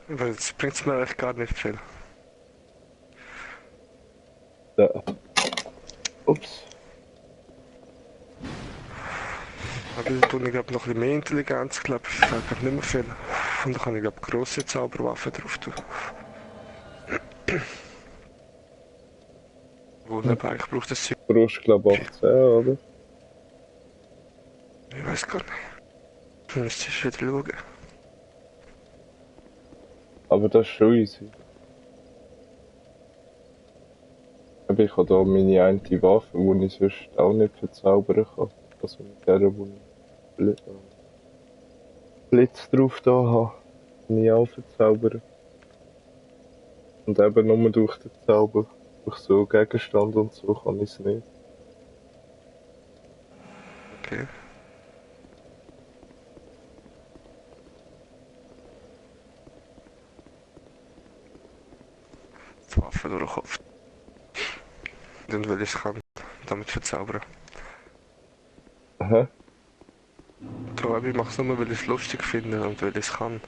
Weil es bringt mir eigentlich gar nicht viel. Ja. Ups. Aber ich tue, glaube noch ein bisschen mehr Intelligenz, glaube ich, fehlt glaub, nicht mehr viel. Und dann kann ich, glaube grosse Zauberwaffen drauf tun. Wunderbar, Okay. ich brauche das Zeug. Du brauchst, glaube ich, 18, oder? Ich weiß gar nicht. Du müsstest wieder schauen. Aber das ist schon easy. Aber ich habe da meine eine Waffe, die ich sonst auch nicht verzaubern kann. Also mit der, wo ich Blitz drauf da habe, kann ich auch verzaubern. Und eben nur durch den Zauber, durch so Gegenstand und so kann ich es nicht. Okay. Die Waffe durch den Kopf. Dann will ich es kann. Damit verzaubern. Aha. Ich mache es nur, weil ich es lustig finde und weil ich es kann.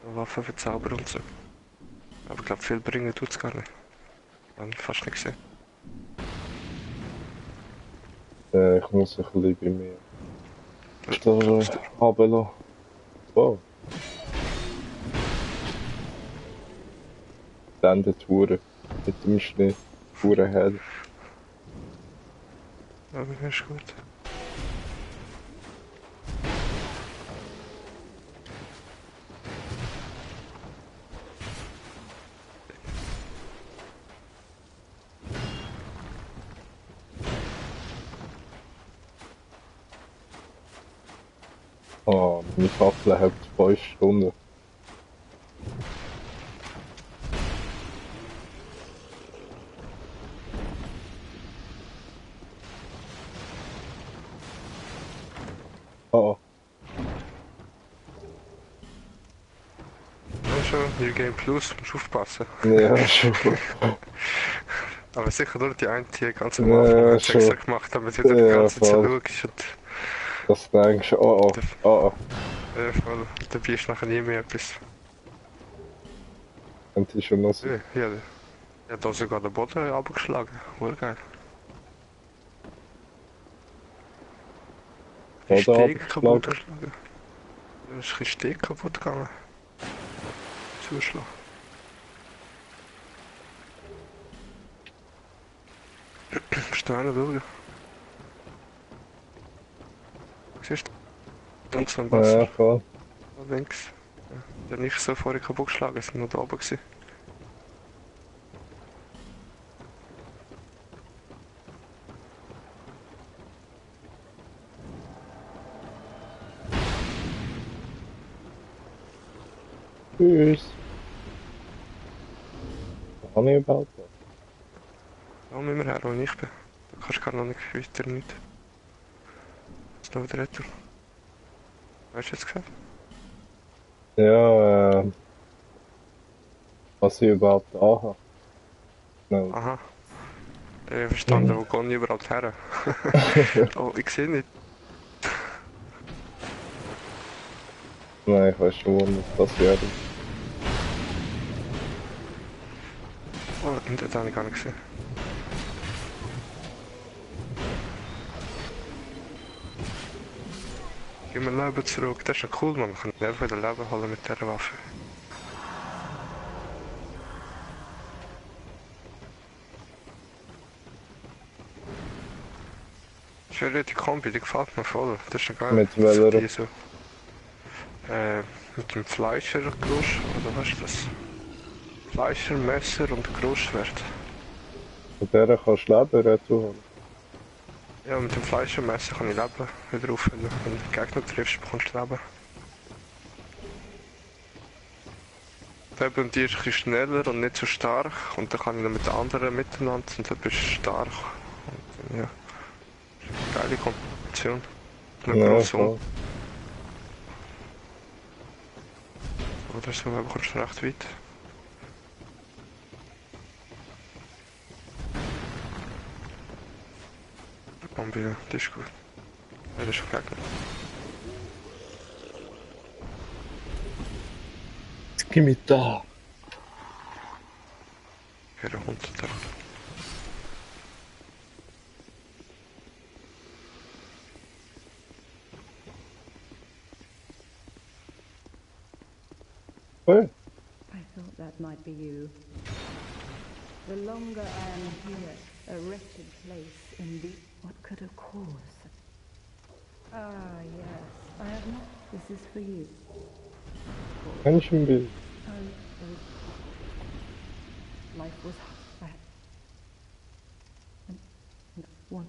Waffen verzaubern und so. Aber ich glaube, viel bringen tut es gar nicht. Habe ich fast nicht gesehen. Ich muss ein bisschen bei mir Klappt es da durch. runterlassen. Wow, dann die Touren mit dem Schnee. Touren hell. Aber mir ist gut. Ah, meine Fackel hat 5 Stunden. Ah, Ja, schon, New Game Plus, musst aufpassen. ja, schon. Aber sicher nur die eine, die ganz am Anfang Ja, hat es extra schon. gemacht, damit du die Ja, ganze Zeit voll. schaust und Das denkst du, oh, der, oh, oh, oh. voll, dabei ist nachher nie mehr etwas. Und die ist schon noch so. Ja, er hat da sogar den Boden abgeschlagen. Urgeil. Die Oder Steg kaputt abgeschlagen. geschlagen. Da ist ein Steg kaputt gegangen. Zuschlag. Musst du einer schauen. Siehst du? Ganz am Wasser. Ja, voll. Da links. Ja, der nicht so vorher kaputt geschlagen, sind nur da oben gewesen. Tschüss. Was habe ich überhaupt noch? Da müssen wir her, wo ich bin. Da kannst du gar noch nicht weiter nicht. Ist noch wieder retour. Weißt du jetzt gesagt? Ja, was ich überhaupt anhabe. Schnell. Aha. Verstanden, wo gehe ich überhaupt her? Oh, ich sehe nicht. Nein, ich weiß schon, wo das passiert ist. Oh, das habe ich gar nicht gesehen. Gib mir Leben zurück. Das ist noch cool, man. Man kann einfach wieder Leben holen mit dieser Waffe. Schön, die Kombi, die gefällt mir voll. Das ist ja geil. Mit Dass sich welcher? die so, mit dem Fleischer Grusch, oder was ist das? Fleischer, Messer und Gruschschwert. Mit der kannst du Leben retourholen. Ja, mit dem Fleischermesser kann ich Leben wieder auffüllen. Wenn du Gegner triffst, bekommst du Leben. Eben, die ist ein bisschen schneller und nicht so stark. Und dann kann ich noch mit den anderen miteinander und dann bist du stark. Und, ja, geile Kombination. Noch Ja, gross um. voll. Oder so, aber kommst du recht weit. Kombi, ja, das ist gut. Ja, das ist schon Gegner. Gib mich da. Hier runter da. Hey. I thought that might be you. The longer I am here, a wretched place indeed. What could have caused? Ah, yes. I have not. This is for you. Menschenbild. Oh, life was hard. And one.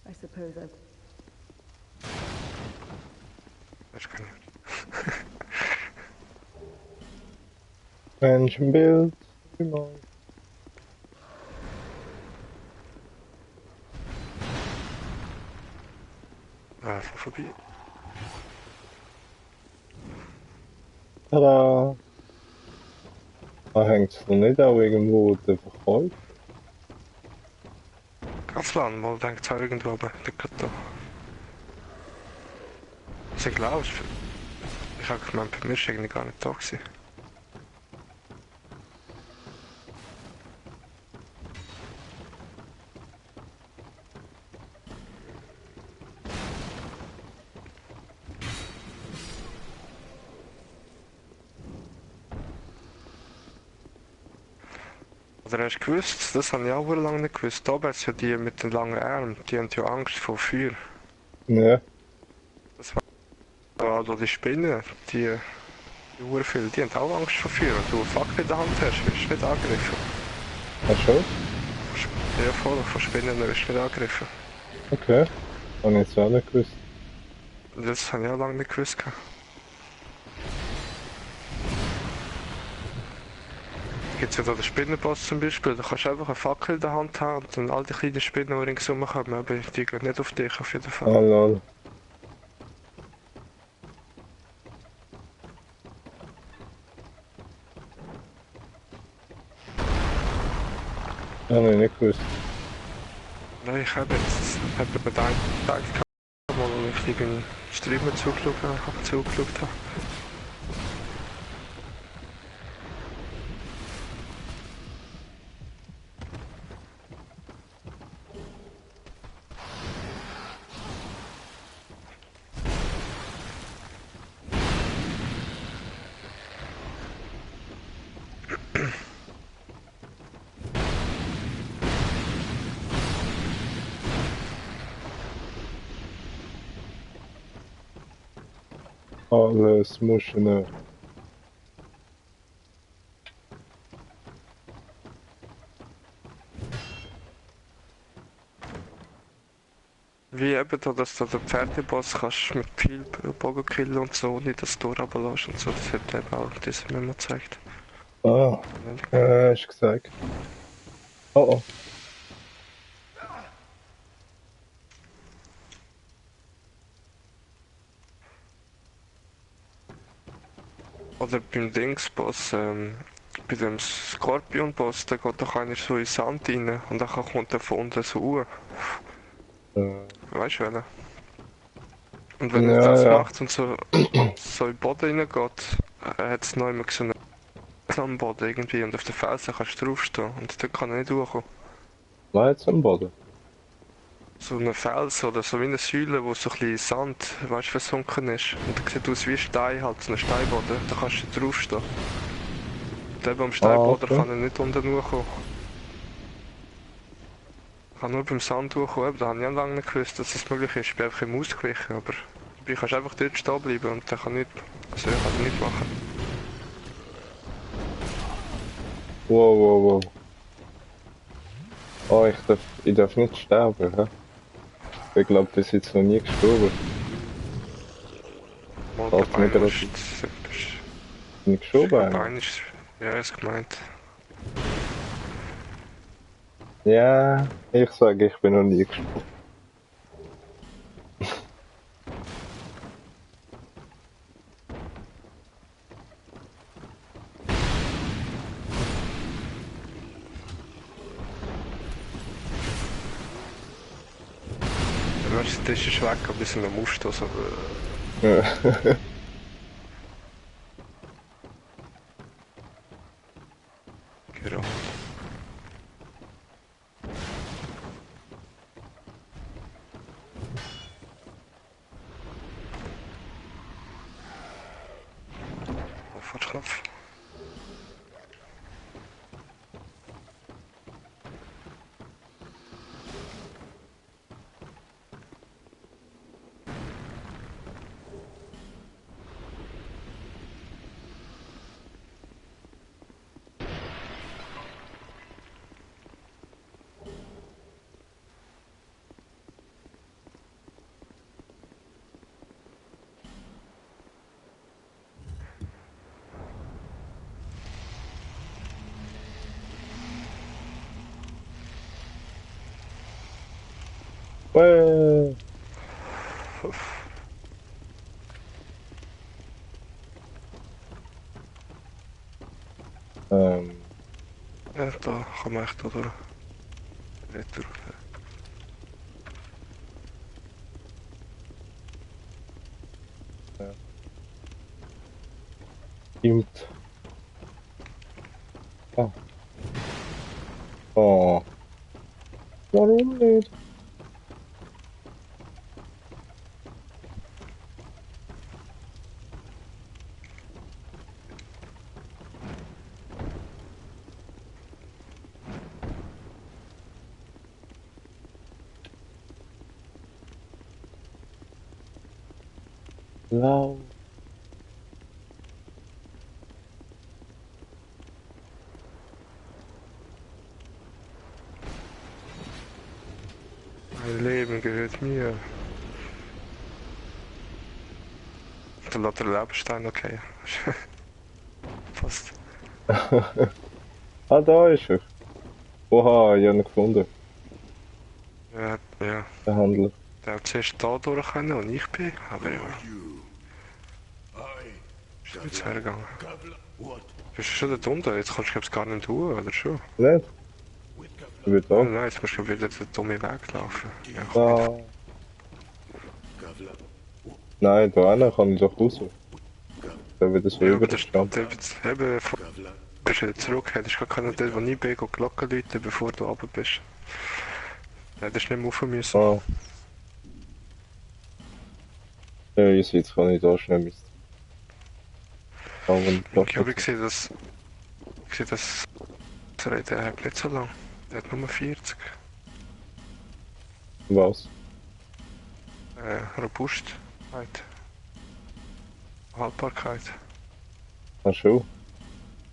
I suppose I've. Das kann ich. Menschenbild. Immer. Einfach vorbei. Tada. Da hängt es noch nicht auch irgendwo der Verkäufer. Ganz lang, mal denkt es irgendwo oben. Der geht da. Also ich glaube, ich habe gemeint, bei mir ist eigentlich gar nicht da gewesen. Oder hast du gewusst, das habe ich auch lange nicht gewusst, da oben hat's ja die mit den langen Armen, die haben ja Angst vor Feuer. Ja. Das war also die Spinnen, die Urvögel, die haben auch Angst vor Feuer. Wenn du eine Fackel in der Hand hast, wirst du nicht angegriffen. Ach schon? Ja, voll, von Spinnen wirst du nicht angegriffen. Okay. Habe ich jetzt auch nicht gewusst. Das habe ich auch lange nicht gewusst. Gibt es ja da den Spinnenboss zum Beispiel, da kannst du einfach eine Fackel in der Hand haben und dann all die kleinen Spinnen, die ringsum kommen, aber die gehen nicht auf dich auf jeden Ah, Fall. lol. Habe ich nicht gewusst. Nein, ich habe jetzt mit einem Tag gehabt, wo ich irgendwie Streamer zugeschaut habe. Alles Muschen. Wie eben da, dass du den Pferdeboss kannst mit viel Bogen killen und so, nicht das Tor runterlässt und so, das hat eben auch das Memo gezeigt. Ah, hast du gesagt. Oh oh. Oder beim Dingsboss, bei dem Skorpion-Boss, da geht doch einer so in den Sand rein und dann kommt er von unten so hoch. Weißt du, welcher? Und wenn er Ja, das ja. macht und so in den Boden reingeht, hat es noch immer so einen am Boden irgendwie und auf den Felsen kannst du draufstehen und dort kann er nicht hochkommen. War jetzt am Boden? So ein Fels oder so wie eine Säule, wo so ein bisschen Sand, weißt du, versunken ist. Und der sieht aus wie Stein, halt so ein Steinboden, da kannst du draufstehen. Und eben am Steinboden okay. kann er nicht unten hochkommen. Ich kann nur beim Sand hochkommen, da habe ich auch lange nicht gewusst, dass das möglich ist. Ich bin einfach im Ausgewichen, aber du kannst einfach dort stehen bleiben und der kann nicht, also ich kann das nicht machen. Wow, wow, wow. Oh, ich darf nicht sterben, hä? Ich glaube, bis jetzt noch nie gestorben. Mal Fast der Bein nicht ist, Bin ich gestorben der eigentlich? Bein ist, ja, ist gemeint. Ja, ich sage, ich bin noch nie gestorben. weißt du, das ist weg, aber wir sind am Aufstoßen. Ja. Genau. Knopf. Well, Ja, da kann man echt da durch. Retour. stimmt. Ah. Oh. Warum nicht? Lauf. Mein Leben gehört mir. Der lässt den Lebenstein okay. Passt. Ah, da ist er. Oha, ich habe ihn gefunden. Ja, ja. Der Handler. Der hat zuerst da durch können und ich bin, aber ja, ist jetzt hergegangen. Bist du schon dort unten? Jetzt kannst du glaub's gar nicht tun, oder schon? Nicht? Ich bin Oh da. nein, jetzt musst du wieder den dummen Weg laufen. Ja, Ah. Nein, da hinten kann ich doch raus. Da wird es ja, aber über das stand. eben, bist du wieder zurück, hättest gar keinen dort, wo ich bin, die Glocke läuten, bevor du runter bist. Hättest nicht mehr rauf müssen. Ah. Ja, jetzt kann ich da schnell mis. Aber nicht Ich habe gesehen, das der hat nicht so lang. Der hat nur 40. Was? Robustheit. Haltbarkeit. Ach schon.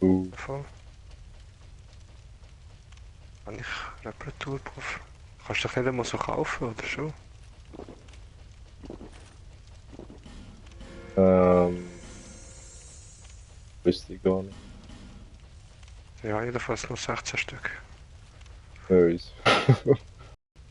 Voll. Habe ich Reparaturpuffer. Kannst du doch nicht einmal so kaufen, oder schon? Wüsste ich gar nicht. Ja, jedenfalls nur 16 Stück. Böse.